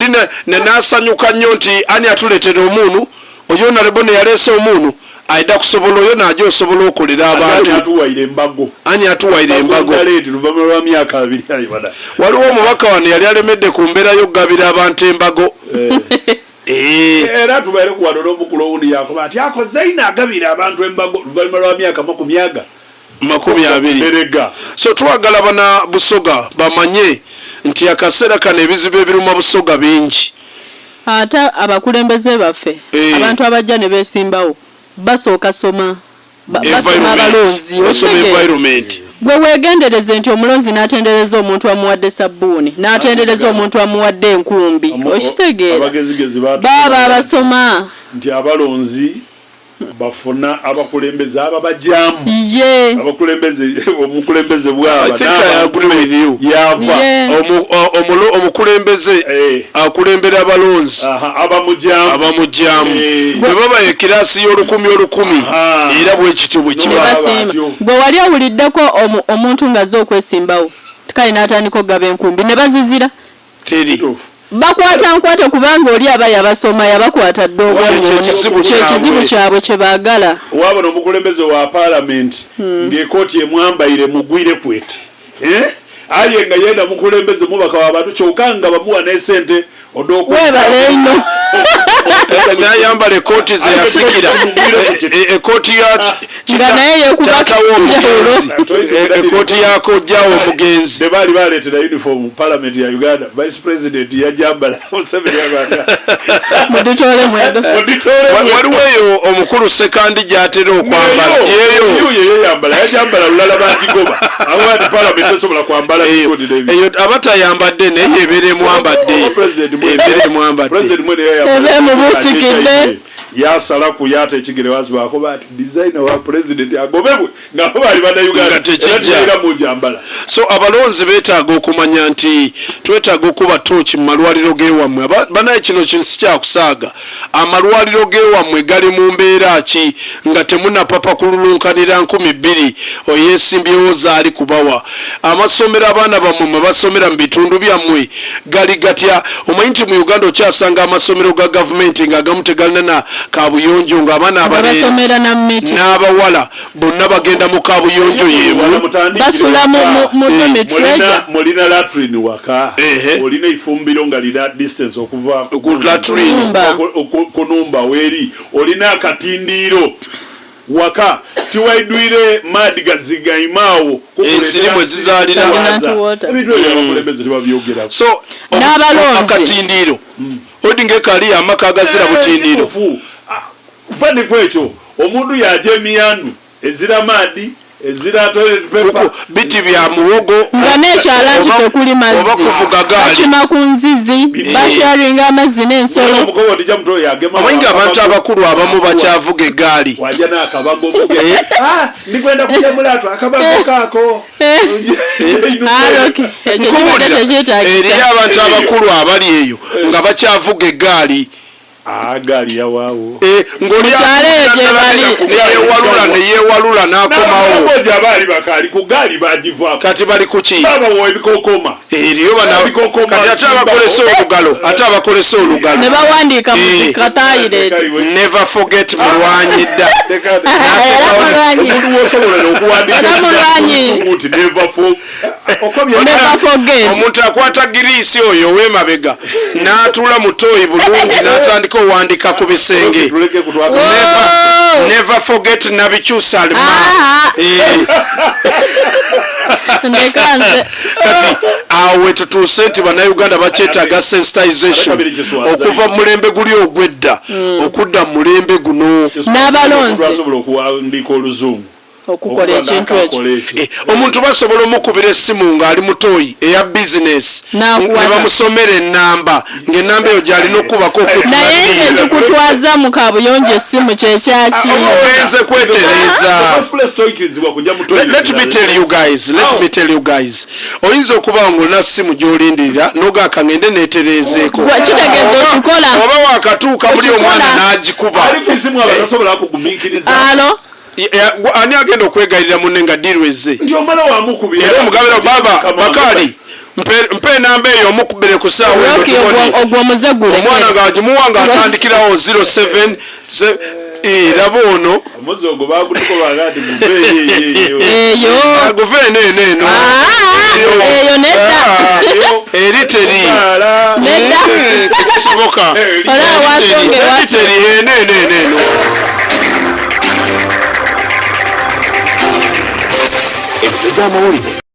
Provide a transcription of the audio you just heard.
Oli n'asanyuka nnyo nti ani atuleetera omuunu oyo, honorable neyaleese omuunu aida kusobola oyo naja osobola okolera abantu. Atuwaire embago. Ani atuwaire embago? Leeti luvannyuma lwa myaka 20, ayi bana. Waliwo omubaka wano yali alemedde ku mbeera y'okugabira abantu embago. Era tubaire ku wano n'omukulu owundi yakoba ati akoze ino agabira abantu embago luvannyuma lwa myaka makumi aga 20. Erega. So twagala bana Busoga bamanye nti akaseera kano ebizibu ebiruma Busoga bingi. Ate abakulembeze baffe, abantu abajja ne beesimbawo basooka soma basoma Environment. abalonzi. Basoma Okitegeera? environment. Gwe weegendereze nti omulonzi n'atendereza omuntu amuwadde sabbuuni, n'atendereza omuntu amuwadde enkumbi, okitegeera? Abagezigezi baaba abasoma. Nti abalonzi bafuna abakulembeze ababajamu. Abakulembeze, omukulembeze bwaba I think I agree with you. yava. Omukulembeze akulembera abalonzi abamujamu. Abamugyamu. Bwe baba ekiraasi y'olukumi olukumi, era bwe kityo bwe ne kiba. basiima. Batyo. Gwe wali owuliddeko omuntu ng'azze okwesimbawo, kale n'atandika okugaba enkumbi ne bazizira? Teri. Kituufu. Bakwata nkwate, kubanga oli aba yabasoma, yabakwata dda. Kye kizibu Kyekizibu kyabwe. kyabwe kye baagala. Wabona omukulembeze wa paalamenti ng'ekooti emwambaire mugwire kweti, eh? Aye nga yenda mukulembeze, mubaka w'abantu, kyokka nga bamuwa n'esente. Weebale ino. N'ayambala ekooti ze yasikira. Ekooti ya Nga naye yeekuba taata w'omugenzi. Ekooti ya kojjaawo omugenzi. Ne baali baleetera uniform parliament ya Uganda, vice president yajambala, Museveni yagamba, "Muditoole mwedo." "Muditoole." Waliwo eyo omukulu Sekandi gy'atera okwambala eyo yeyo. Yeyambala, yajambala lulala, bagigoba awo ati parliament tesobola kwambala bikooti n'ebyo. Eyo aba tayambadde, naye ebeera emwambadde. President mwene- Ebeera emwambadde. President mwene yayambala. Ebe emubuutikidde. Yasalaku yata ekigere wansi, bakoba ati designer wa president agobebwe, nga bo bali bannayuganda. Nga tekijja. Era teera mujambala. So abalonzi beetaaga okumanya nti twetaaga okuba tooki mu malwaliro g'ewammwe. Banaye kino kintu si kyakusaaga. Amalwaliro g'ewammwe gali mu mbeera ki nga temunapapa kululunkanira 2000 oyeesimbyewo zaali kubawa? Amasomero abaana bammwe mwe basomera mu bitundu byammwe gali gatya? Omanyi nti mu Uganda okyasanga amasomero ga gavumenti ng'agamu tegalina na kabuyonjo, ng'abaana Nga abalenzi basomera na miti. n'abawala bonna bagenda mu kabuyonjo y'emu. Basula mu dormitory. Mulina latrine waka? Ehe. Olina efumbiro nga lina distance okuva Ku latrine. Numba. Ku numba weeri? Olina akatindiiro waka? Tiwaidwire maadi gazigaimaawo? Ensiri mwe zizaalira. Stagnant water. Ebintu ebyo abakulembeze tebabyogerako. So N'abalonzi. Akatindiiro odi ngekali amaka agazira butindiiro. Kituufu. Ah, va ni kwekyo omuntu yaja emiyandu ezira maadi, ezira toilet paper. Biti bya muwogo. Nga n'ekyala nti tekuli mazzi. Oba kuvuga gaali. Bakima ku nzizi, basharinga amazzi n'ensolo. Omukobo ndija muto yagema. Omanyi nga abantu abakulu abamu bakyavuga eggaali? Wajja n'akabago omuge. Ah, ndikwenda kujja mulatu akabago kaako. Ah, okay. Ekyo kibadde Nkubuulira, tekyetaagisa. eriyo abantu abakulu abali eyo nga bakyavuga eggaali. Ah, gaali yawaawo. Ng'oli Mu kyalo eyo gye bali. neyewalula neyewalula n'akomawo. N'abakoja abaali bakaali ku gaali bagivaako. Kati bali kuki? Babawa ebikokoma. Eriyo bana. Ebikokoma. Kati ate abakolesa olugalo, ate abakolesa olugalo Ne bawandiika mu zikatayireti. "Never forget mulwanyi dda." Era mulwanyi. Omuntu wosobola okuwandiika Era mulwanyi. ekigambo nti "never for" okobye. "Never forget." Omuntu akwata giriisi oyo ow'emabega n'atuula mu tooyi bulungi n'atandika owandika ku bisenge. Tuleke kutwaka. "Never, never forget Nabikyusa alima." Ah. Ndeka nze. Kati awo wetutuuse nti Bannayuganda bakyetaaga sensitization Kabiri kiswaza. okuva mu mulembe guli ogw'edda okudda mu mulembe guno. N'abalonzi. Asobola okuwandiika oluzungu Okukola ekintu ekyo. Omuntu basobola omukubira essimu ng'ali mutoyi eya bizinesi N'akuwata. ne bamusomera enamba, ng'enamba eyo gy'alina okukubako. Naye ekikutwaza mu kabuyonjo essimu kyekyaki? Ogenze kwetereeza. Toyikirizibwa kujja mu Let me tell you guys, let me tell you guys, oyinza okuba nga olina simu gy'olindirira nogaaka ngende neetereezeeko. Gwe kitegeeza okikola. Oba wakatuuka muli Okikola. omwana n'agikuba. Ali ku isimu abatasobola kugumiikiriza. Alo. Ani agenda okwegayirira munne nga diru ezze? Nti omala wamukubira. Era omugabira baba bakaali. Mpe enamba eyo omukubire ku ssaawa eno Rocky, tubone. ogwo omuze guleke. Omwana ng'agimuwa ng'atandikirawo 07 Eh, laba ono. Omuze ogwo bagutukobaga nti guveeyo. Eyo. Guve eno eno eno. Ah, Eyo. eyo nedda. Ah, eri teri. Nedda. Tekisoboka. Olaba wasonga Eri ewaffe. teri eno eno eno eno. Emitwe gy'amawulire.